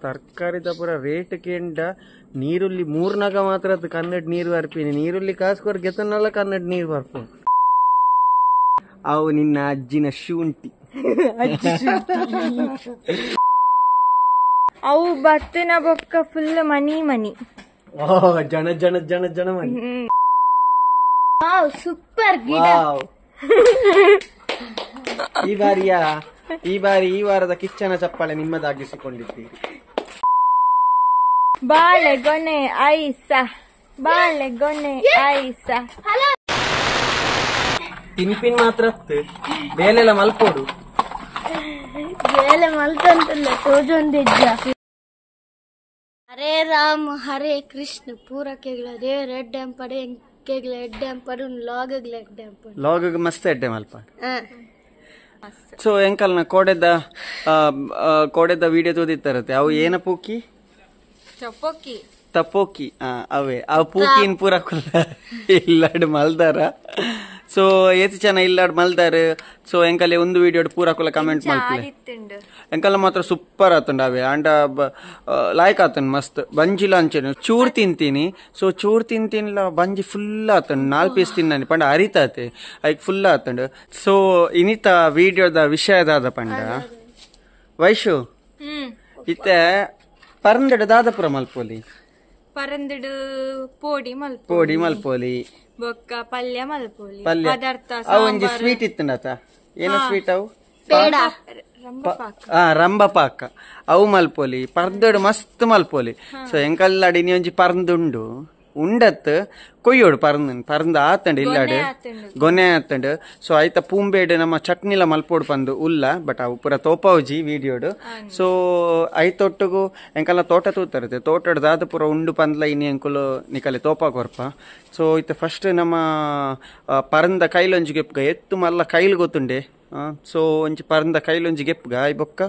ತರಕಾರಿದ ಪೂರ ರೇಟ್ ಕೇಂಡ ನೀರುಳ್ಳಿ ಮೂರ್ನಾಗ ಮಾತ್ರ ಅದು ಕನ್ನಡ ನೀರು ಬರ್ಪಿನಿ ನೀರುಳ್ಳಿ ಕಾಸು ಕೊರ್ ಗೆತನಲ್ಲ ಕನ್ನಡ ನೀರು ಬರ್ಪು. ಅವು ನಿನ್ನ ಅಜ್ಜಿನ ಶುಂಠಿ ಅವು ಬತ್ತಿನ ಬೊಕ್ಕ ಫುಲ್ ಮನಿ ಮನಿ ಜನ ಜನ ಜನ ಜನ ಮನಿ. ಸೂಪರ್ ಗಿಡ. ಈ ಬಾರಿ ಈ ವಾರದ ಕಿಚ್ಚನ ಚಪ್ಪಾಳೆ ನಿಮ್ಮದಾಗಿಸಿಕೊಂಡಿದ್ದೀರಿ. ಬಾಳೆಗೊನೆ ಐಸ ಬಾಳೆಗೊನೆ ಐಸ ತಿನ್ಪಿನ್ ಮಾತ್ರ ಬೇಲೆಲ್ಲ ಮಲ್ಪೋಡು ಬೇಲೆ ಮಲ್ತಂತಲ್ಲ ತೋಜೊಂದಿಜ್ಜ. ಹರೇ ರಾಮ ಹರೇ ಕೃಷ್ಣ ಪೂರಕೆಗಳ ದೇವರ ಎಡ್ಡೆ ಅಂಪಡೆ ಎಂಕೆಗಳ ಎಡ್ಡೆ ಅಂಪಡು ಲಾಗಗಳ ಎಡ್ಡೆ ಅಂಪಡು ಲಾಗ್ ಮಸ್ತ್ ಎಡ್ಡೆ ಮಲ್ಪ. ಸೊ ಎಂಕಲ್ನ ಕೋಡೆದ ಕೋಡೆದ ವಿಡಿಯೋ ತೋದಿತ್ತಾರತ್ತೆ ಅವು ಏನ ಪೂಕಿ ತಪೋಕಿ ತಪೋಕಿ ಅವೇ ಅವು ಪೂಕಿನ್ ಪೂರ ಕುಲ್ಲ ಇಲ್ಲಾಡ್ ಮಲ್ದಾರ. ಸೊ ಏತಿ ಚೆನ್ನ ಇಲ್ಲಾಡ್ ಮಲ್ದಾರ. ಸೊ ಎಂಕಲೆ ಒಂದು ವಿಡಿಯೋ ಪೂರ ಕುಲ್ಲ ಕಮೆಂಟ್ ಮಲ್ಪಲೆ ಎಂಕಲ್ಲ ಮಾತ್ರ ಸೂಪರ್ ಆತಂಡ ಅವೇ ಅಂಡ ಲಾಯ್ಕ್ ಆತನ್ ಮಸ್ತ್ ಬಂಜಿಲ ಅಂಚೆನು ಚೂರ್ ತಿಂತೀನಿ. ಸೊ ಚೂರ್ ತಿಂತಿನ್ಲ ಬಂಜಿ ಫುಲ್ ಆತಂಡ್ 4 ಪೀಸ್ ತಿನ್ನಾನಿ ಪಂಡ ಅರಿತಾತೆ ಐಕ್ ಫುಲ್ ಆತಂಡ್. ಸೊ ಇನಿತ ವಿಡಿಯೋದ ವಿಷಯದಾದ ಪಂಡ ವೈಶು ಇತ್ತೆ ಪರಂದೆಡು ದಾದಪುರ ಮಲ್ಪೋಲಿ ಪರಂದೆಡು ಪೋಡಿ ಮಲ್ಪ ಪೋಡಿ ಮಲ್ಪೋಲಿ ಬೊಕ್ಕ ಪಲ್ಯ ಮಲ್ಪೋಲಿ ಪಲ್ಯ ಪದಾರ್ಥ ಅವು ಒಂಜಿ ಸ್ವೀಟ್ ಇತ್ತಂಡತ ಏನ ಸ್ವೀಟ್ ಅವು ರಂಬ ಪಾಕ ಅವು ಮಲ್ಪೋಲಿ ಪರ್ದಡು ಮಸ್ತ್ ಮಲ್ಪೋಲಿ. ಸೊ ಎಂಕಲ್ಲಾಡಿ ನೀ ಒಂಜಿ ಪರ್ಂದುಂಡು ಉಂಡತ್ ಕೊಯ್ಯೋಡು ಪರಂದ್ ಪರಂದ ಆತಂಡು ಇಲ್ಲಾಡು ಗೊನೆ ಆತಂಡು. ಸೊ ಆಯ್ತ ಪೂಂಬೇಡು ನಮ್ಮ ಚಟ್ನಿಲ ಮಲ್ಪೋಡು ಪಂದು ಉಲ್ಲ ಬಟ್ ಅವು ಪೂರ ತೋಪಾವುಜಿ ವಿಡಿಯೋಡು. ಸೊ ಐತೊಟ್ಟುಗು ಎಂಕಲ್ಲ ತೋಟ ತೂತರುತ್ತೆ ತೋಟಡ್ ದಾದ ಪೂರ ಉಂಡು ಪಂದ್ಲ ಇನಿ ಎಂಕುಲು ನಿಕಲೆ ತೋಪಾ ಕೊರ್ಪ. ಸೊ ಇತ್ತ ಫಸ್ಟ್ ನಮ್ಮ ಪರಂದ ಕೈಲೊಂಜಿ ಗೆಪ್ಗ ಎತ್ತು ಮಲ್ಲ ಕೈಲು ಗೊತ್ತುಂಡೆ. ಸೊ ಒಂಜಿ ಪರಂದ ಕೈಲೊಂಜಿ ಗೆಪ್ಗ I ಬೊಕ್ಕ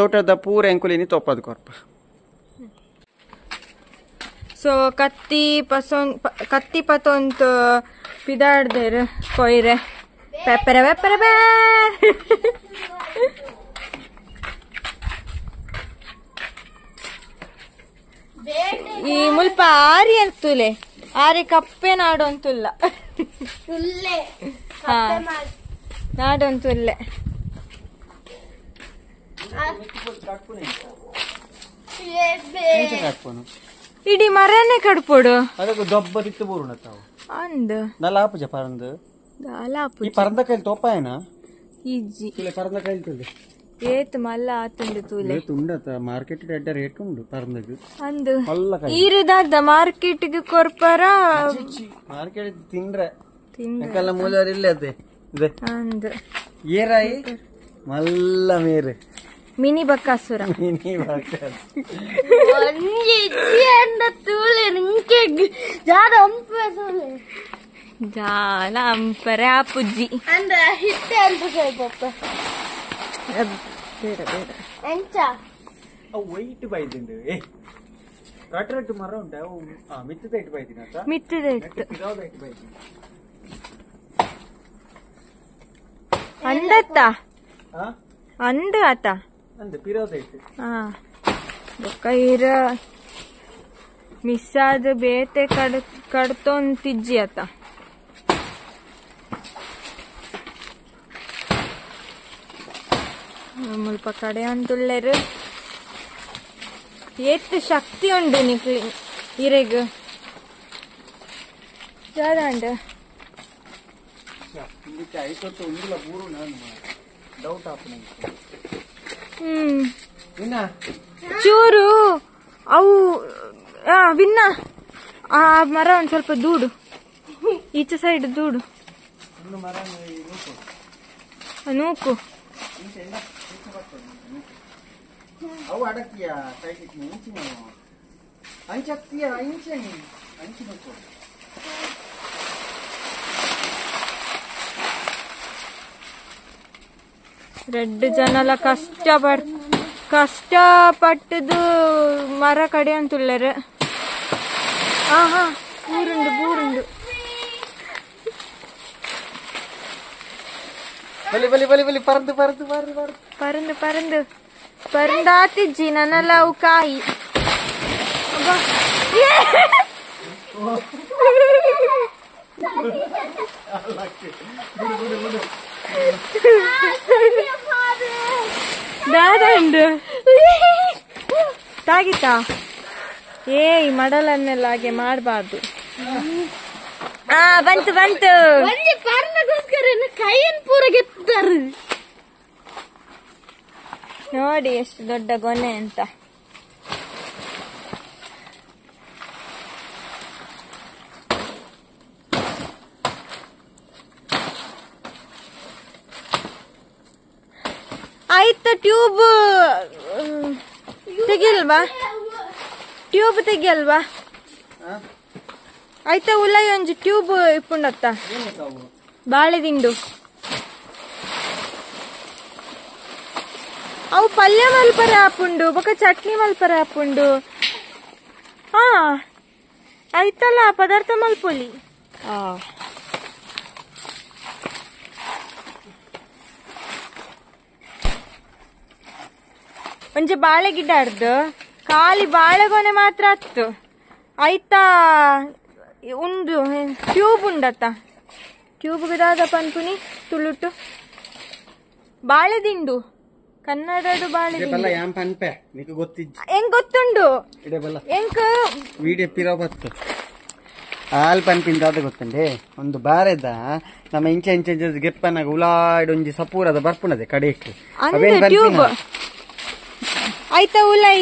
ತೋಟದ ಪೂರ ಎಂಕುಲು ಇನಿ ತೋಪಾದ ಕೊರ್ಪ. ಸೊ ಕತ್ತಿ ಪಸೊನ್ ಕತ್ತಿ ಪತೊಂತ ಪಿದಾಡ್ದೇರ್ ಕೊಯ್ರೆ ಪೆಪ್ಪರೆ ಪೆಪ್ಪರೆ ಬೇ ಈ ಮುಲ್ಪ ಆರಿ ಅಂತುಲೆ ಆರಿ ಕಪ್ಪೆ ನಾಡೊಂತುಲ್ಲ ನಾಡೊಂತುಲ್ಲೆ. ಇಡೀ ಮರನೇ ಕಡ್ಪೋಡು ಅದಕ್ಕೆ ದೊಬ್ಬ ತಿತ್ತು ಬೋರುಣ ತಾವು ಅಂದ ನಲ್ಲ ಆಪುಜ ಪರಂದು ದಾಲ ಆಪುಜ ಈ ಪರಂದ ಕೈಲಿ ತೋಪಾಯನ ಇಜ್ಜಿ ಇಲ್ಲ ಪರಂದ ಕೈಲಿ ತುಲೆ ಏತ್ ಮಲ್ಲ ಆತುಂಡು ತೂಲೆ ಏತ್ ಉಂಡತ ಮಾರ್ಕೆಟ್ ಎಡ್ಡ ರೇಟ್ ಉಂಡು ಪರಂದಗ್ ಅಂದು ಮಲ್ಲ ಕೈ ಈರುದಾದ ಮಾರ್ಕೆಟ್ ಗೆ ಕೊರ್ಪರ ಮಾರ್ಕೆಟ್ ತಿಂದ್ರೆ ಎಂಕಲ್ಲ ಮೂಲಾರಿ ಇಲ್ಲ ಅದೇ ಇದೆ ಅಂದು ಏರಾಯಿ ಮಲ್ಲ ಮೇರೆ ಮಿನಿ ಬಕ್ಕಾಸುರ ಮಿನಿ ಬಕ್ಕಾಸುರ ಜಾಲ ಅಂಪರೆ ಆಪುಜ್ಜಿ ಬೇಡ ಬೇಡ ಎಂಚ ವೈಟ್ ಬೈದಿಂಡು ಏ ಕಟ್ರಟ್ಟು ಮರ ಉಂಟು ಅವು ಮಿತ್ತದ ಇಟ್ಟು ಬೈದಿನ ಮಿತ್ತದ ಇಟ್ಟು ಅಂದತ್ತ ಅಂದ ಆತ ಅಂದ ಪಿರೋದ ಇಟ್ಟು ಬೊಕ್ಕ ಇರ ಮಿಸ್ ಆದ ಬೇತೆ ಕಡ್ತೊಂತಿಜ್ಜಿ ಆತ. ಮುಲ್ಪ ಕಡೆ ಅಂತುಲ್ಲೆರು ಏತ್ ಶಕ್ತಿ ಉಂಡು ನಿಕ್ಲಿ ಇರೆಗ್ ಜಾದಾಂಡ ಚೂರು ಅವು ವಿನ್ನ ಆ ಮರ ಒಂದ್ ಸ್ವಲ್ಪ ದೂಡು ಈಚೆ ಸೈಡ್ ದೂಡು ನೂಕು ರೆಡ್ ಜನಲ ಕಷ್ಟಪಟ್ಟದು ಮರ ಕಡೆ ಅಂತುಳ್ಳರು. ಆಹಾ ಊರುಂಡು ಬೂರುಂಡು ಬಲಿ ಬಲಿ ಬಲಿ ಬಲಿ ಪರಂದು ಪರಂದು ಪರಂದು ಪರಂದು ಪರಂದು ಪರಂದಾತಿಜ್ಜಿ ನನ್ನಲ್ಲ ಅವು ಕಾಯಿ ದಾದಂಡು ತಾಗಿತಾ ಏ ಈ ಮಡಲನ್ನೆಲ್ಲ ಹಾಗೆ ಮಾಡಬಾರ್ದು. ಆ ಬಂತು ಬಂತು ಕೈಯನ್ನು ಪೂರ ಗೆತ್ತಾರೆ ನೋಡಿ ಎಷ್ಟು ದೊಡ್ಡ ಗೊನೆ ಅಂತ. ಆಯ್ತ ಟ್ಯೂಬ್ ತೆಗಿಯಲ್ವಾ? ಟ್ಯೂಬ್ ತೆಗಿಯಲ್ವಾ? ಆಯ್ತಾ ಉಲ್ಲೈ ಒಂಜಿ ಟ್ಯೂಬ್ ಇಪ್ಪುಂಡತ್ತ ಬಾಳೆ ದಿಂಡು ಅವು ಪಲ್ಯ ಮಲ್ಪರೆ ಆಪುಂಡು ಬೊಕ ಚಟ್ನಿ ಮಲ್ಪರೆ ಆಪುಂಡು. ಹಾ ಆಯ್ತಲ್ಲ ಪದಾರ್ಥ ಮಲ್ಪೊಲಿ. ಒಂಜಿ ಬಾಳೆ ಗಿಡ ಅರ್ದು ಖಾಲಿ ಬಾಳೆಗೊನೆ ಮಾತ್ರ ಅತ್ತು ಆಯ್ತಾ ಉಂಡು ಟ್ಯೂಬ್ ಉಂಡತ್ತ ಟ್ಯೂಬ್ ಗಿಡದ ಪನ್ಪುನಿ ತುಳುಟು ಬಾಳೆ ದಿಂಡು ಕನ್ನಡದು ಬಾಳೆ ಹೆಂಗ್ ಗೊತ್ತುಂಡು ಎಂಕ್ ವಿಡಿಯೋ ಪಿರ ಬತ್ತು ಆಲ್ ಪನ್ಪಿಂದ ಅದು ಗೊತ್ತುಂಡೆ ಒಂದು ಬಾರೆದ ನಮ್ಮ ಇಂಚ ಇಂಚ ಇಂಚ ಗೆಪ್ಪನಾಗ ಉಲಾಡ್ ಒಂಜಿ ಸಪೂರದ ಬರ್ಪುನದೆ ಕಡೆಕ್ ಟ್ಯೂಬ್ ಆಯ್ತಾ ಉಲೈ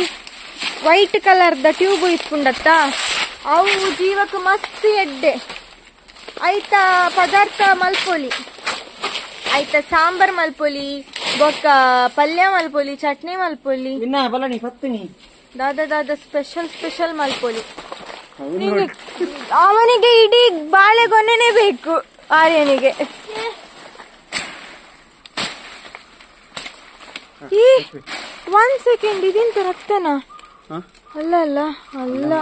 white colour the tube ಇಪ್ಪುಂಡತ್ತ ಅವು ಜೀವಕ್ಕೆ ಮಸ್ತ್ ಎಡ್ಡೆ ಆಯ್ತಾ ಪದಾರ್ಥ ಮಲ್ಪೊಲಿ ಆಯ್ತಾ ಸಾಂಬಾರ್ ಮಲ್ಪೊಲಿ ಬೊಕ್ಕ ಪಲ್ಯ ಮಲ್ಪೊಲಿ ಚಟ್ನಿ ಮಲ್ಪೊಲಿ ದಾದಾ ದಾದಾ ಸ್ಪೆಷಲ್ ಸ್ಪೆಷಲ್ ಮಲ್ಪೊಲಿ. ಅವನಿಗೆ ಇಡೀ ಬಾಳೆಗೊನ್ನೆನೆ ಬೇಕು ಆರ್ಯನಿಗೆ. ಈ 1 ಸೆಕೆಂಡ್ ಇದೆಂತ ರಕ್ತನಾ? ಅಲ್ಲ ಅಲ್ಲ ಅಲ್ಲ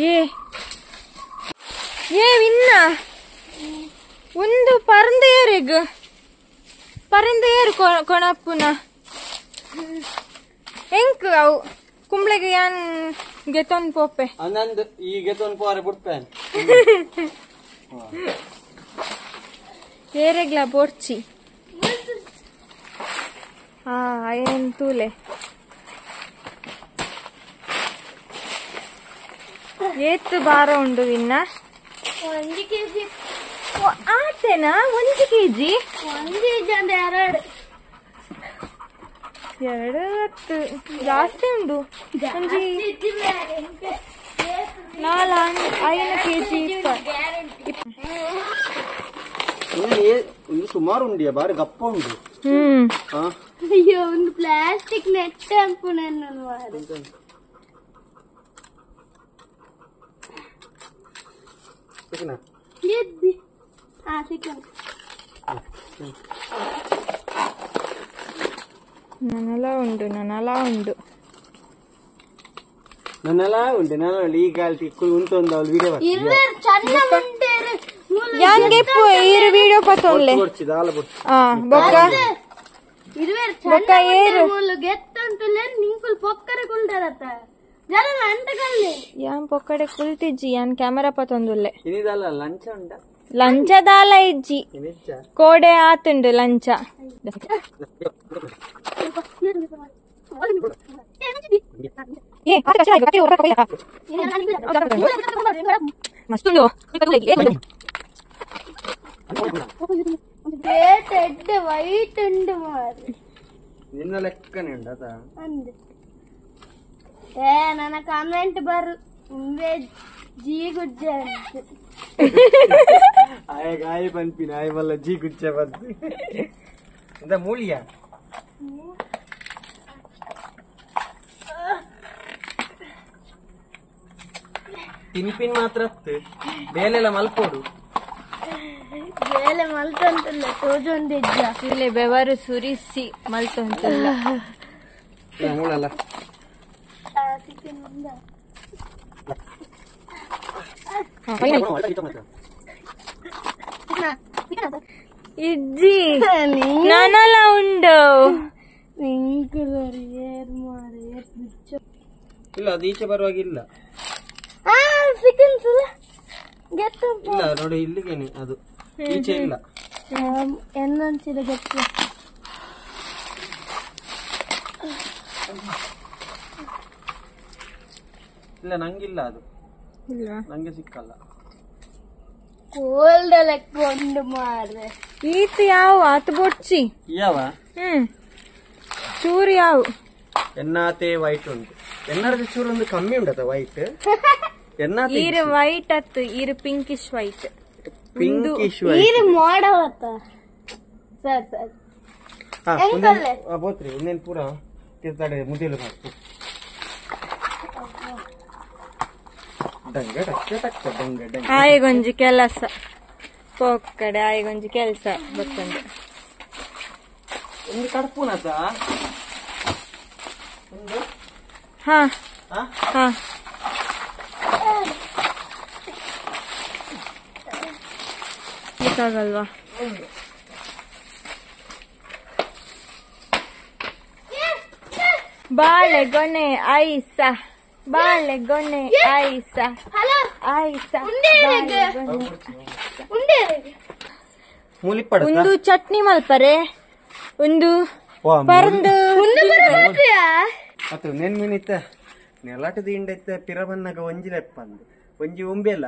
ಏ ಏ ವಿನ್ನ ಒಂದು ಪರಂದೆಯರಿಗ ಪರಂದೆಯರು ಕೊಣಪ್ಪುನ ಎಂಕ್ ಅವು ಕುಂಬ್ಳೆಗೆ ಯಾನ್ ಗೆತೊನ್ ಪೋಪೆ ಆನಂದ್ ಈ ಗೆತೊನ್ ಪೋರೆ ಬಿಡ್ಪೇನ್ ಏರೆಗ್ಲ ಬೋರ್ಚಿ. ಹಾ ಏನ್ ತೂಲೆ ಏತ್ ಬಾರ ಉಂಡು ವಿನ್ನ 1 ಕೆಜಿ ಆತೇನಾ? 1 ಕೆಜಿ ಎರಡು ಹತ್ತು ಜಾಸ್ತಿ ಉಂಡು ಒಂಜಿ 4 5 ಕೆಜಿ ಸುಮಾರು ಉಂಡಿಯ ಬಾರಿ ಗಪ್ಪ ಉಂಡು. ಅಯ್ಯೋ ಒಂದು ಪ್ಲಾಸ್ಟಿಕ್ ನೆಟ್ ನನಲ ಉಂಡು ನನಲ ಉಂಡು ನನ್ನಲ ಉಂಡು ನಾನು ಈ ಗಾಲ್ತಿ ಉಂಟು ವಿಡಿಯೋ ಯಾನ್ಗೆಪ್ಪು ಈರು ವಿಡಿಯೋ ಪತ್ತೊನ್ಲೆ ಬೊಕ್ಕ ಬೊಕ್ಕ ಏರು ಯಾನ್ ಪೊಕ್ಕಡೆ ಕುಲ್ತಿಜ್ಜಿ ಯಾನ್ ಕ್ಯಾಮರಾ ಪತ್ತೊಂದುಲ್ಲೆ ಲಂಚ ಉಂಡ ಲಂಚದಾಲ ಇಜ್ಜಿ ಕೋಡೆ ಆತುಂಡು ಲಂಚ. ವೈಟ್ ಉಂಡು ನಿನ್ನ ಲೆಕ್ಕನೆ ಉಂಡು ಏ ನನ್ನ ಕಾಮೆಂಟ್ ಬರು ಉಂಬೆ ಜೀ ಗುಜ್ಜೆ ಆಯ ಆಯ ಪನ್ಪಿನ ಆಯ ಮಲ್ಲ ಜೀ ಗುಜ್ಜೆ ಬಂದು ಇಂದ ಮೂಲಿಯ ತಿನ್ಪಿನ್ ಮಾತ್ರ ಬೇಲೆಲ್ಲ ಮಲ್ಪೋಡು ಬೇಲೆ ಮಲ್ತಂತಲ್ಲ ತೋಜೊಂದಿಜ್ಜ ಇಲ್ಲಿ ಬೆವರು ಸುರಿಸಿ ಮಲ್ತಂತಲ್ಲ. ಮೂಲಲ್ಲ ಇಜ್ಜಿ ನನಲ ಉಂಡು ಇಲ್ಲ ಅದು ಈಚೆ ಬರುವಾಗಿಲ್ಲ ಇಲ್ಲ ನೋಡಿ ಇಲ್ಲಿಗೇನೆ ಅದು ಈಚೆ ಇಲ್ಲ ಇಲ್ಲ ನಂಗಿಲ್ಲ ಅದು ಇಲ್ಲ ನಂಗೆ ಸಿಕ್ಕಲ್ಲ ಈತ ಯಾವ ಆತ ಬೊಡ್ಚಿ ಯಾವ ಚೂರು ಯಾವ ಎನ್ನಾತೆ ವೈಟ್ ಉಂಟು ಎನ್ನರದ ಚೂರು ಒಂದು ಕಮ್ಮಿ ಉಂಟದ ವೈಟ್ ಎನ್ನಾತೆ ಈರು ವೈಟ್ ಅತ್ತು ಈರು pinkish white pinkish white ಮೋಡವತ್ತ sir sir ಬೋತ್ರಿ ಒಂದೇನು ಪೂರ ತಿರ್ತಾಡೆ ಮುದಿಲು ಮಾಡ್ತು ಡಂಗ ಡಕ್ಕ ಡಕ್ಕ ಡಂಗ ಡಂಗ ಆಯಿಗೊಂಜಿ ಕೆಲಸ ಪೋಕಡೆ ಆಯಿಗೊಂಜಿ ಕೆಲಸ ಬತ್ತಂದೆ ಒಂದು ಕಡ್ಪುನತ ಒಂದು ಹಾ ಹಾ ಹಾ ಗೊತ್ತಾಗಲ್ವಾ ಬಾಳೆಗೊನೆ ಐಸ ಬಾಳೆಗೊನೆ ಐಸ ಐಸ ಒಂದು ಚಟ್ನಿ ಮಲ್ಪರೆ ಒಂದು ಪರಂದು ಅದು ನೆನ್ಮಿನಿತ್ತ ನೆಲಾಟದ ಇಂಡೈತ ಪಿರಬನ್ನಾಗ ಒಂಜಿ ಲೆಪ್ಪಂದು ಒಂಜಿ ಉಂಬೆಲ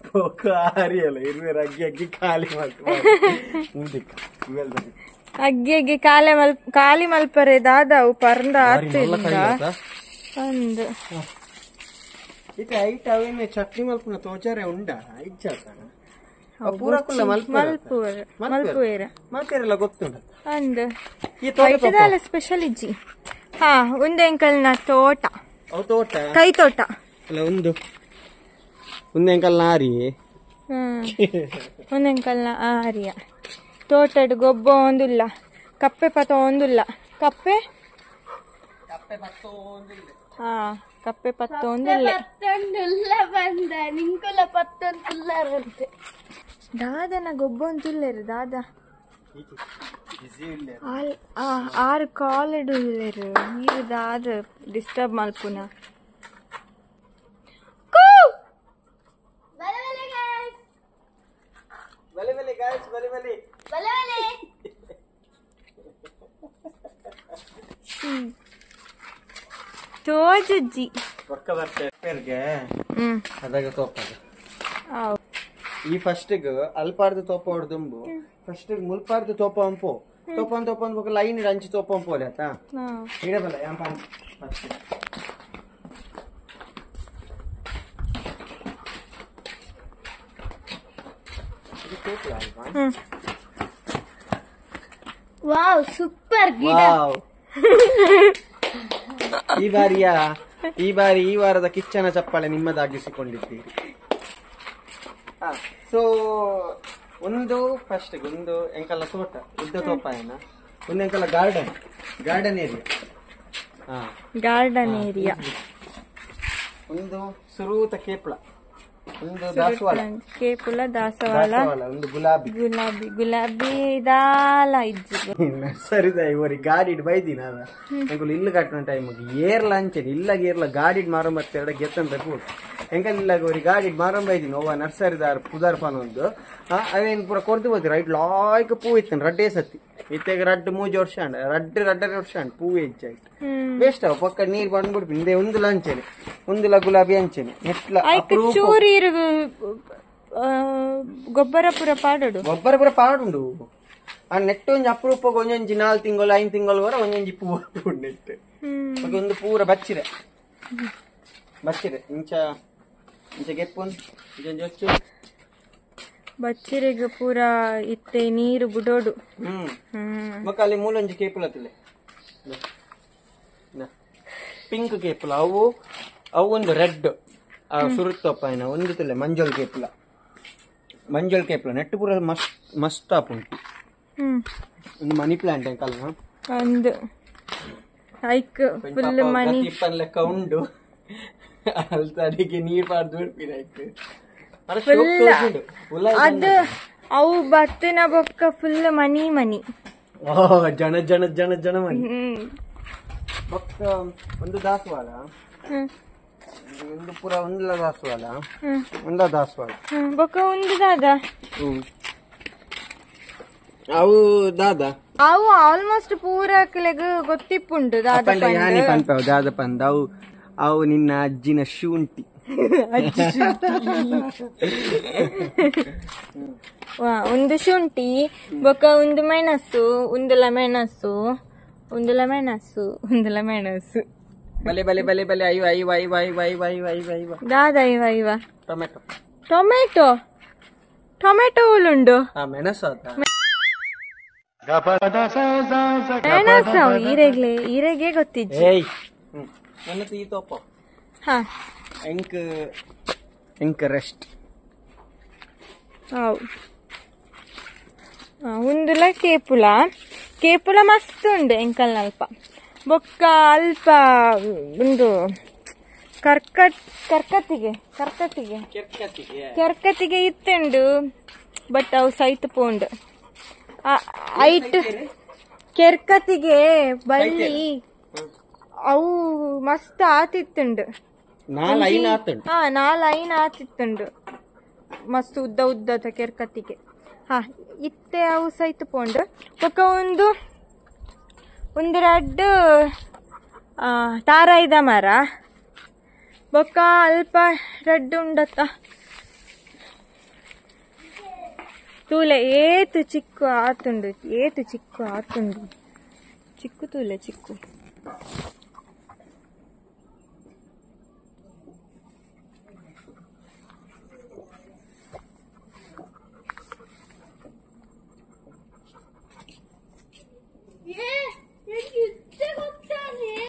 ಪೋಕ ಆರಿಯಲ್ಲ ಇರುವೆರ್ ಅಗ್ಗಿ ಅಗ್ಗಿ ಖಾಲಿ ಮಾಡ್ತು ಅಗ್ಗಿ ಅಗ್ಗಿ ಕಾಲೆ ಮಲ್ ಖಾಲಿ ಮಲ್ಪರೆ ದಾದಾವು ಪರಂದ ಆತು ಒಂದು ಇತ್ತೆ ಐಟ್ ಅವೇನೆ ಚಟ್ನಿ ಮಲ್ಪುನ ತೋಚಾರೆ ಉಂಡ ಇಜ್ಜಾತ ಪೂರ ಕುಲ್ಲ ಮಲ್ಪುವೆರ್ ಮಲ್ಪುವೆರ್ ಮಲ್ಪೆರೆಲ್ಲ ಗೊತ್ತುಂಡ ಅಂದ್ ಈ ತೋಟ ಸ್ಪೆಷಲ್ ಇಜ್ಜಿ ಹಾ ಒಂದು ಎಂಕಲ್ನ ತೋಟ ಅವು ತೋಟ ಕೈ ತೋಟ ಅಲ್ಲ ಒಂದು ಒಂದು ಎಂಕಲ್ನ ಆರಿ ಒಂದು ಎಂಕಲ್ನ ಆರಿಯ ತೋಟಡ್ ಗೊಬ್ಬ ಒಂದುಲ್ಲ ಕಪ್ಪೆ ಪತ ಒಂದುಲ್ಲ ಕಪ್ಪೆ ಹಾ ಕಪ್ಪೆ ಪತ್ತ ಒಂದಿಲ್ಲ ಬಂದ ನಿಂಕುಲ ಪತ್ತೊಂದುಲ್ಲಾರಂತೆ ದಾದನ ಗೊಬ್ಬ ಒಂದುಲ್ಲೇರು ದಾದ ಆರು ಕಾಲಡು ಉಲ್ಲೇರು ನೀರು ದಾದ ಡಿಸ್ಟರ್ಬ್ ಮಲ್ಪುನ ತೋಜುಜ್ಜಿ ಅದಾಗ ತೋಪದ ಈ ಫಸ್ಟ್ ಅಲ್ಪಾರ್ದು ತೋಪ ಹೊಡ್ದುಂಬು ಫಸ್ಟ್ ಮುಲ್ಪಾರ್ದು ತೋಪ ಅಂಪು ತೋಪನ್ ತೋಪನ್ ಬೊಕ ಲೈನ್ ಇಡ ಅಂಚಿ ತೋಪ ಅಂಪೋಲೆ ಆತಾ ಇಡಬಲ್ಲ ಯಾಂಪ ಫಸ್ಟ್ wow super ಗಿಡ ವಾವ್ ಈ ಬಾರಿ ಈ ವಾರದ ಕಿಚ್ಚನ ಚಪ್ಪಾಳೆ ನಿಮ್ಮದಾಗಿಸಿಕೊಂಡಿದ್ದೀರಿ. ಸೊ ಒಂದು ಫಸ್ಟ್ ಒಂದು ಎಂಕಲ್ಲ ತೋಟ ಉದ್ದ ತೋಪ ಏನ ಒಂದು ಎಂಕಲ್ಲ garden garden area garden area ಒಂದು ಸುರೂತ ಕೇಪಳ ಒಂದು ದಾಸವಾಳ ಕೇಪುಲ ದಾಸವಾಳ ಒಂದು ಗುಲಾಬಿ ಗುಲಾಬಿ ಗುಲಾಬಿ ದಾಲ ಇಜ್ಜಿ ಸರಿದ ಇವರಿ ಗಾಡಿಡ್ ಬೈದಿನ ಎಂಕುಲು ಇಲ್ಲು ಕಟ್ಟುವ ಟೈಮ್ ಏರ್ಲ ಅಂಚೆನೆ ಇಲ್ಲಾಗ ಏರ್ಲ ಗಾಡಿಡ್ ಮಾರಂಬತ್ತೆರಡ ಗೆತ್ತಂತ ಕೂಡ ಎಂಕಲ್ ಇಲ್ಲಾಗ ಅವ್ರಿ ಗಾಡಿಡ್ ಮಾರಂಬ ಇದ್ದೀನಿ ಒವ್ವ ನರ್ಸರಿದಾರ್ ಪುದಾರ್ ಪಾನ್ ಒಂದು ಅವೇನು ಪೂರ ಕೊರ್ದು ಹೋದಿ ರೈಟ್ ಲಾಯ್ಕ್ ಪೂ ಇತ್ತನ್ ರಡ್ಡೇ ಸತ್ತಿ ಇತ್ತೆಗ ರಡ್ಡು ಮೂಜಿ ವರ್ಷ ಅಂಡ ರಡ್ಡು ರಡ್ಡರೆ ವರ್ಷ ಅಂಡ್ ಪೂ ಹೆಚ್ಚಾಯ್ತು ವೇಸ್ಟ್ ಅವ ಪಕ್ಕ ನೀರು ಬಂದ್ಬಿಡ್ಪಿ ಇಂದೇ ಒಂದುಲ ಅಂಚೆನೆ ಒಂದುಲ ಗುಲಾಬಿ ಅಂಚೆನೆ ನೆಟ್ಲ ಚೂರು ಇರುಗು ಗೊಬ್ಬರ ಪೂರ ಪಾಡೋಡು ಗೊಬ್ಬರ ಪೂರ ಪಾಡುಂಡು ಆ ನೆಟ್ಟು ಒಂಜಿ ಅಪರೂಪ ಒಂಜೊಂಜಿ 4 ತಿಂಗಳು 5 ತಿಂಗಳು ವರ ಒಂಜೊಂಜಿ ಪೂ ನೆಟ್ಟು ಒಂದು ಪೂರ ಬಚ್ಚಿರೆ ಬಚ್ಚಿರೆ ಇಂಚ ಇಂಚ ಗೆಪ್ಪುನ್ ಇಂಚ ಒಚ್ಚು ಬಚ್ಚಿರೆಗ್ ಪೂರ ಇತ್ತೆ ನೀರು ಬುಡೋಡು ಮಕ್ಕ ಅಲ್ಲಿ ಮೂಲೊಂಜಿ ಕೇಪುಲ ತಿಲೆ ಪಿಂಕ್ ಕೇಪುಲ ಅವು ಅವು ಒಂದು ರೆಡ್ ಸುರುತ್ತಪ್ಪ ಏನ ಒಂದು ತಿಲೆ ಮಂಜೋಲ್ ಕೇಪುಲ ಮಂಜೋಲ್ ಕೇಪುಲ ನೆಟ್ಟು ಪೂರ ಮಸ್ತ್ ಮಸ್ತ್ ಆಪುಂಟು ಒಂದು ಮನಿ ಪ್ಲಾಂಟ್ ಅಂಕಲ್ ಒಂದು Hike full ಮನಿ ಲೆಕ್ಕ ಉಂಡು ಅಲ್ತಡಿಗೆ ನೀರ್ ಪಾಡ್ದು ಬಿಡ್ಪಿನ ಅದು ಅವು ಬತ್ತಿನ ಬೊಕ್ಕ ಫುಲ್ ಮನಿ ಮನಿ ಜನ ಜನ ಜನ ಜನ ಮನಿ ಬೊಕ್ಕ ಒಂದು ದಾಸವಾಳ ಒಂದು ಪೂರ ಒಂದ್ಲ ದಾಸವಾಳ ಒಂದ ದಾಸವಾಳ ಬೊಕ್ಕ ಒಂದು ದಾದ ಅವು ದಾದ ಅವು ಆಲ್ಮೋಸ್ಟ್ ಪೂರಕ್ಲೆಗ್ ಗೊತ್ತಿಪ್ಪುಂಡು ದಾದ ಯಾನಿ ಪನ್ಪವು ದಾದ ಪಂದ ಅವು ಅವು ನಿನ್ನ ಅಜ್ಜಿನ ಶುಂಠಿ ಒಂದು ಶುಂಠಿ ಬೊಕ್ಕ ಒಂದು ಮೆಣಸು ಒಂದುಲ ಮೆಣಸು ಒಂದುಲ ಮೆಣಸು ಒಂದುಲ ಮೆಣಸು ಬಲೆ ಬಲೆ ಬಲೆ ಬಲೆ ಐವ ಐವ ಐವ ಐವ ಐವ ಐವ ಐವ ಐವ ದಾದ ಐವ ಐವ tomato tomato tomato ಉಂಡು ಮೆಣಸು ಮೆಣಸು ಈರೆಗ್ಲೆ ಈರೆಗೆ ಗೊತ್ತಿಜ್ಜಿ ಹಾ ಎಂಕ್ ಎಂಕ್ ರೆಸ್ಟ್ ಅವು ಉಂದುಲ ಕೇಪುಲ ಕೇಪುಲ ಮಸ್ತ್ ಉಂಡು ಎಂಕಲ್ನ ಅಲ್ಪ ಬೊಕ್ಕ ಅಲ್ಪ ಒಂದು ಕರ್ಕತ್ತಿಗೆ ಕರ್ಕತ್ತಿಗೆ ಕೆರ್ಕತ್ತಿಗೆ ಇತ್ತುಂಡು ಬಟ್ ಅವು ಸೈತ್ ಪೋಂಡು ಐಟ್ ಕೆರ್ಕತ್ತಿಗೆ ಬಳ್ಳಿ ಅವು ಮಸ್ತ್ ಆತಿತ್ತುಂಡು ಹಾ ನಾಲ್ ಐನ್ ಆತಿತ್ತುಂಡು ಮಸ್ತ್ ಉದ್ದ ಉದ್ದದ ಕೆರ್ಕತ್ತಿಗೆ ಹಾ ಇತ್ತೆ ಅವು ಸೈತ್ ಪೋಂಡು ಬೊಕ್ಕ ಒಂದು ಒಂದು ರಡ್ಡ್ ತಾರಾಯಿದ ಮರ ಬೊಕ್ಕ ಅಲ್ಪ ರಡ್ಡ್ ಉಂಡತ್ತ ತೂಲೆ ಏತು ಚಿಕ್ಕು ಆತುಂಡು ಏತು ಚಿಕ್ಕು ಆತುಂಡು ಚಿಕ್ಕು ತೂಲೆ ಚಿಕ್ಕು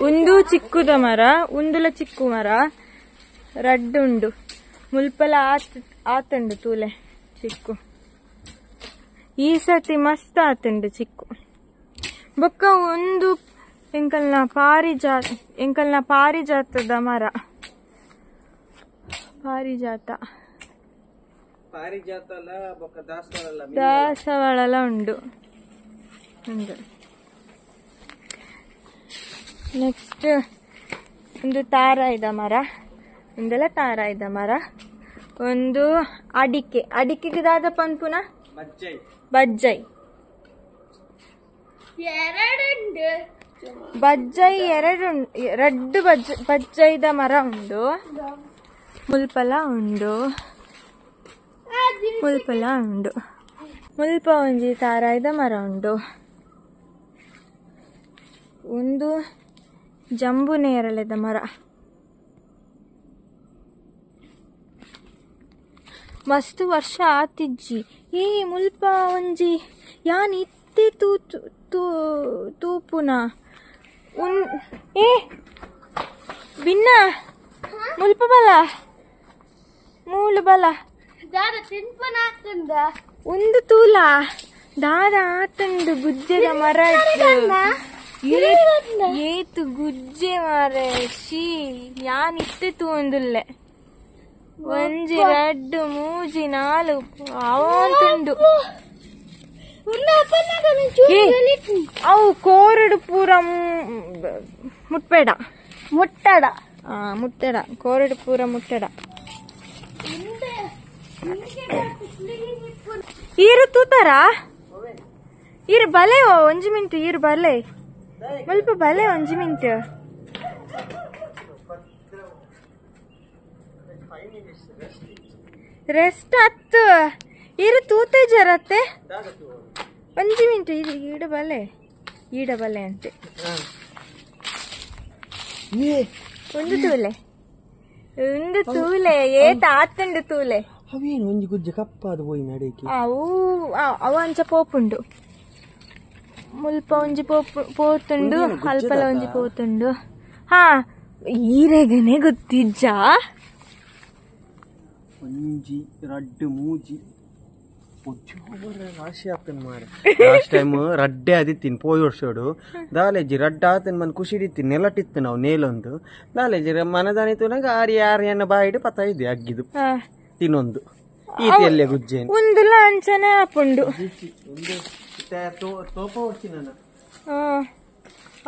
ಒಂದು ಚಿಕ್ಕುದ ಮರ ಉಂದುಲ ಚಿಕ್ಕು ಮರ ರಡ್ಡು ಉಂಡು ಮುಲ್ಪಲ ಆತುಂಡು ತೂಲೆ ಚಿಕ್ಕು ಈ ಸತಿ ಮಸ್ತ್ ಆತುಂಡು ಚಿಕ್ಕು ಬೊಕ್ಕ ಒಂದು ಎಂಕಲ್ನ ಪಾರಿಜಾತ ಎಂಕಲ್ನ ಪಾರಿಜಾತದ ಮರ ಪಾರಿಜಾತ ದಾಸವಾಳಲ ಉಂಡು ಉಂಡು ನೆಕ್ಸ್ಟ್ ಒಂದು ತಾರಾಯಿದ ಮರ ಒಂದೆಲ್ಲ ತಾರಾಯಿದ ಮರ ಒಂದು ಅಡಿಕೆ ಅಡಿಕೆಗೆ ದಾದ ಪನ್ಪುನ ಬಜ್ಜೈ ಬಜ್ಜೈ ಎರಡು ರಡ್ಡು ಬಜ್ಜೈದ ಮರ ಉಂಡು ಮುಲ್ಪಲ ಉಂಡು ಮುಲ್ಪಲ ಉಂಡು ಮುಲ್ಪ ಒಂಜಿ ತಾರಾಯಿದ ಮರ ಉಂಡು ಒಂದು ಜಂಬು ನೇರಳೆದ ಮರ ಮಸ್ತ್ ವರ್ಷ ಆತಿಜ್ಜಿ ಈ ಮುಲ್ಪ ಒಂಜಿ ಯಾನ್ ಇತ್ತೆ ತೂಪುನ ಏ ಬಿನ್ನ ಮುಲ್ಪ ಬಲ ಮೂಲು ಬಲ ಒಂದು ತೂಲ ದಾದ ಆತಂದು ಗುಜ್ಜೆದ ಮರ ಏತು ಗುಜ್ಜೆ ಮಾರೆ ಶೀ ಯಾನ್ ಇತ್ತೆ ತೂಂದುಲ್ಲೆ ಒಂಜಿ ರಡ್ಡು ಮೂಜಿ ನಾಲು ಅವಂತುಂಡು ಅವು ಕೋರಡು ಪೂರ ಮುಟ್ಬೇಡ ಮುಟ್ಟಡ ಮುಟ್ಟಡ ಕೋರಡು ಪೂರ ಮುಟ್ಟಡ ಈರು ತೂತಾರ ಈರು ಬಲೆ ಒಂಜಿ ಮಿಂಟು ಈರು ಬಲೆ ಮುಲ್ಪ ಬಲೆ ಒಂಜಿ ಮಿಂಟು ರೆಸ್ಟ್ ಹತ್ತು ಈರು ತೂತೆ ಜರತ್ತೆ ಒಂಜಿ ಮಿಂಟು ಈಡ ಬಲೆ ಈಡ ಬಲೆ ಅಂತೆ ಒಂದು ತೂಲೆ ಒಂದು ತೂಲೆ ಏತ ಆತುಂಡು ತೂಲೆ ಅವೇನು ಒಂಜಿ ಗುಜ್ಜೆ ಕಪ್ಪಾದ ಪೋಯಿ ನಡೇಕೆ ಅವು ಅವ ಅಂಚ ಪೋಪುಂಡು ಮುಲ್ಪ ಒಂಜಿ ಪೋತುಂಡು ಅಲ್ಪಲ ಒಂಜಿ ಪೋತುಂಡು ಹಾ ಈರೆಗನೆ ಗೊತ್ತಿಜ್ಜಾ ಒಂಜಿ ರಡ್ಡು ಮೂಜಿ ರಾಶಿ ಆತನ್ ಮಾರೆ ಲಾಸ್ಟ್ ಟೈಮ್ ರಡ್ಡೆ ಆದಿತ್ತೀನಿ ಪೋಯಿ ವರ್ಷೋಡು ದಾಲೇಜಿ ರಡ್ಡ ಆತನ್ ಮನ್ ಖುಷಿಡಿತ್ತೀನಿ ನೆಲಟಿತ್ತು ನಾವು ನೇಲೊಂದು ದಾಲೇಜಿ ಮನದಾನಿ ತೂನಾಗ ಆರಿ ಆರಿ ಅನ್ನ ಬಾಯಿಡು ಪತ್ತ ಇದೆ ಅಗ್ಗಿದು ತಿನ್ನೊಂದು ಈತಿಯಲ್ಲೇ ಗುಜ್ಜೇನು ಉಂದುಲ ಅಂಚನೆ ಆಪುಂಡು ತೋಪ ಹೊಡ್ತೀನಿ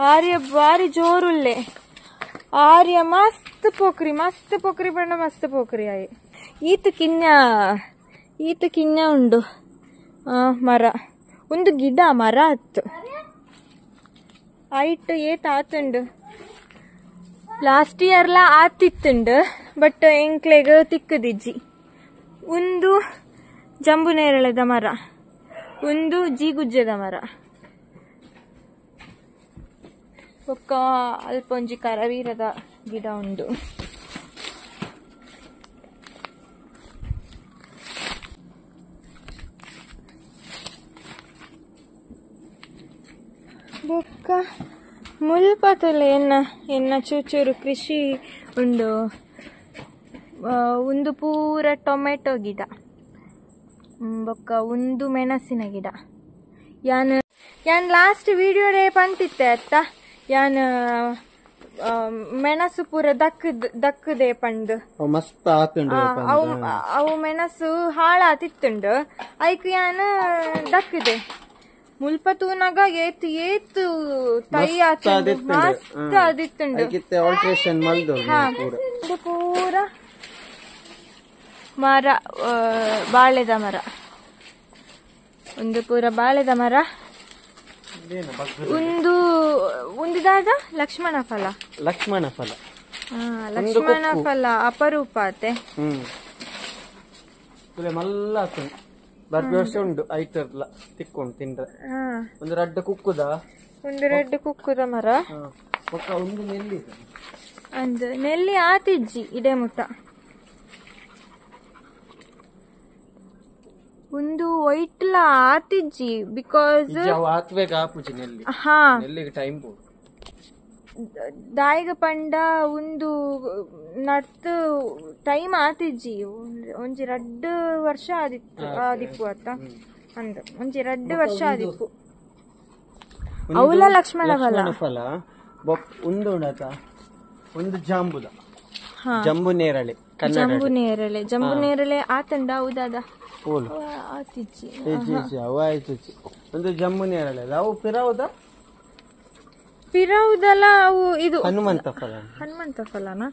ಆರ್ಯ ಬಾರಿ ಜೋರುಲ್ಲೆ ಆರ್ಯ ಮಸ್ತ್ ಪೋಖ್ರಿ ಮಸ್ತ್ ಪೋಖ್ರಿ ಬಣ್ಣ ಮಸ್ತ್ ಪೋಖ್ರಿ ಆಯ್ ಈತ ಕಿನ್ನ ಈತ ಕಿನ್ನ ಉಂಡು ಮರ ಒಂದು ಗಿಡ ಮರ ಅತ್ತು ಐಟ್ ಏತ್ ಆತುಂಡು ಲಾಸ್ಟ್ ಇಯರ್ಲ ಆತಿತ್ತುಂಡು ಬಟ್ ಎಂಕ್ಲೆಗ್ ತಿಕ್ಕದಿಜ್ಜಿ ಒಂದು ಜಂಬು ನೇರಳೆದ ಮರ ಒಂದು ಜೀಗುಜ್ಜದ ಮರ ಬೊಕ್ಕ ಅಲ್ಪ ಒಂಜಿ ಕರವೀರದ ಗಿಡ ಉಂಡು ಬೊಕ್ಕ ಮುಲ್ಪತುಲೆ ಎನ್ನ ಎನ್ನ ಚೂಚೂರು ಕೃಷಿ ಉಂಡು ಒಂದು ಪೂರ ಟೊಮೆಟೊ ಗಿಡ ಬೊಕ್ಕ ಒಂದು ಮೆಣಸಿನ ಗಿಡ ಯಾನ್ ಯಾನ್ ಲಾಸ್ಟ್ ವಿಡಿಯೋಡೇ ಪಂತಿತ್ತೆ ಅತ್ತ ಯಾನ್ ಮೆಣಸು ಪೂರ ದಕ್ಕದೆ ಪಂಡು ಮಸ್ತ್ ಆತುಂಡು ಅವು ಅವು ಮೆಣಸು ಹಾಳಾತಿತ್ತುಂಡು ಐಕ್ ಯಾನ್ ದಕ್ಕದೆ ಮುಲ್ಪ ತೂನಾಗ ಏತ್ ಏತ್ ತೈ ಆತುಂಡು ಮಸ್ತ್ ಆದಿತ್ತುಂಡು ಆಲ್ಟ್ರೇಷನ್ ಮಲ್ದು ಪೂರ ಮರ ಬಾಳೆದ ಮರ ಒಂದು ಪೂರ ಬಾಳೆದ ಮರ ಒಂದು ಒಂದು ದಾದ ಲಕ್ಷ್ಮಣ ಫಲ ಲಕ್ಷ್ಮಣ ಫಲ ಲಕ್ಷ್ಮಣ ಫಲ ಅಪರೂಪ ಆತೆ ಮಲ್ಲ ಉಂಡು ಐತರ್ಲ ತಿಕ್ಕೊಂಡು ತಿಂದ್ರೆ ಒಂದು ರಡ್ಡ ಕುಕ್ಕುದ ಒಂದು ರಡ್ಡ ಕುಕ್ಕುದ ಮರ ಒಂದು ನೆಲ್ಲಿ ಅಂದ್ ನೆಲ್ಲಿ ಆತಿಜ್ಜಿ ಇಡೆ ಮುಟ್ಟ ಒಂದು ವೈಟ್ಲ ಆತಿಜ್ಜಿ because ಹಾ ದಾಯಿಗ ಪಂಡ ಒಂದು ನಡ್ತು ಟೈಮ್ ಆತಿಜ್ಜಿ ಒಂಜಿ ರಡ್ಡು ವರ್ಷ ಆದಿತ್ತು ಆದಿಪ್ಪು ಅತ್ತ ಅಂದ್ ಒಂಜಿ ರಡ್ಡು ವರ್ಷ ಆದಿಪ್ಪು ಅವಲ ಲಕ್ಷ್ಮಣ ಫಲ ಫಲ ಒಂದು ಒಂದು ಜಾಂಬುದ ಜಂಬು ನೇರಳೆ ಜಂಬು ನೇರಳೆ ಜಂಬು ನೇರಳೆ ಆತಂಡ ಹೌದಾದ ಆತಿಜ್ಜಿ ಒಂದು ಜಂಬು ನೇರಳೆ ಅವು ಪಿರೌದ ಪಿರೌದಲ್ಲ ಅವು ಇದು ಹನುಮಂತ ಫಲ ಹನುಮಂತ ಫಲನ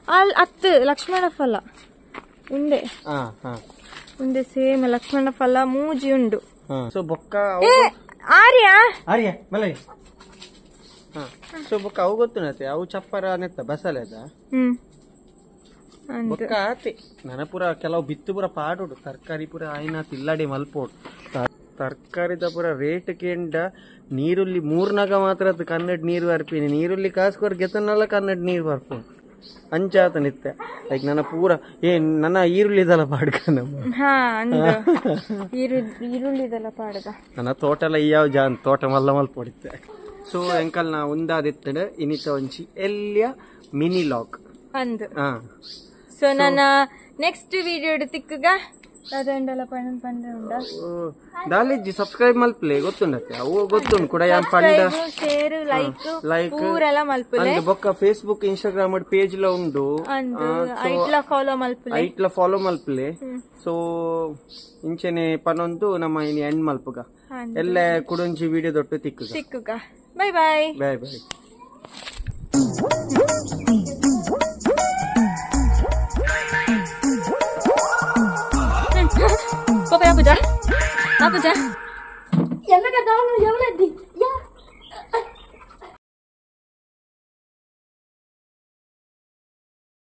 ಅಲ್ ಅತ್ತು ಲಕ್ಷ್ಮಣ ಫಲ ಉಂಡೆ ಉಂಡೆ ಸೇಮ್ ಲಕ್ಷ್ಮಣ ಫಲ ಮೂಜಿ ಉಂಡು ಸೊ ಬೊಕ್ಕ ಆರ್ಯ ಆರ್ಯ ಮಲೈ ಸೊ ಬೊಕ್ಕ ಅವು ಗೊತ್ತುನತೆ ಅವು ಚಪ್ಪರ ನೆತ್ತ ಬಸಲೆದ ಬೊಕ್ಕ ಆತೆ ನನ ಪೂರ ಕೆಲವು ಬಿತ್ತು ಪೂರ ಪಾಡೋಡು ತರಕಾರಿ ಪೂರ ಆಯ್ನ ತಿಲ್ಲಾಡಿ ಮಲ್ಪೋಡು ತರಕಾರಿದ ಪೂರ ರೇಟ್ ಕೇಂಡ ನೀರುಳ್ಳಿ ಮೂರ್ನಾಗ ಮಾತ್ರ ಅದು ಕನ್ನಡ ನೀರು ಬರ್ಪಿನಿ ನೀರುಳ್ಳಿ ಕಾಸು ಗೆತನಲ್ಲ ಕನ್ನಡ ನೀರು ಬರ್ಪು ಅಂಚಾತ ನಿತ್ಯ ಲೈಕ್ ನನ್ನ ಪೂರ ಏ ನನ್ನ ಈರುಳ್ಳಿದಲ್ಲ ಪಾಡ್ಕ ನಮ್ಮ ಈರುಳ್ಳಿದಲ್ಲ ಪಾಡದ ನನ್ನ ತೋಟಲ ಯಾವ ಜಾನ್ ತೋಟ ಮಲ್ಲ ಮಲ್ಪೊಡಿತ್ತೆ ಸೊ ಎಂಕಲ್ ನಾ ಒಂದಾದಿತ್ತಡ ಇನಿತ ಒಂಚಿ ಎಲ್ಲಿಯ ಮಿನಿ ಲಾಕ್ ಅಂದು ಸೊ ನನ್ನ ನೆಕ್ಸ್ಟ್ ವಿಡಿಯೋ ತಿಕ್ಕಗ ಅದಂಡಲ ಪಣ್ಣ ಪಂಡ ಉಂಡ ದಾಲಿಜ್ಜಿ ಸಬ್ಸ್ಕ್ರೈಬ್ ಮಲ್ಪಲೆ ಗೊತ್ತುಂಡತ್ತೆ ಅವು ಗೊತ್ತುಂಡು ಕೂಡ ಯಾನ್ ಪಂಡ share like like ಪೂರೆಲ ಮಲ್ಪಲೆ ಅಂದ್ ಬೊಕ್ಕ Facebook Instagram page ಲ ಉಂಡು ಅಂದ್ ಐಟ್ಲ ಫಾಲೋ ಮಲ್ಪಲೆ ಐಟ್ಲ ಫಾಲೋ ಮಲ್ಪಲೆ ಸೊ ಇಂಚನೆ ಪನೊಂದು ನಮ್ಮ ಇನಿ ಎಂಡ್ ಮಲ್ಪುಗ ಎಲ್ಲ ಕುಡೊಂಜಿ ವಿಡಿಯೋ ದೊಟ್ಟು ತಿಕ್ಕುಗ ತಿಕ್ಕುಗ bye bye bye bye Papa, Abuja. Abuja. Yamaka down, Yamadi.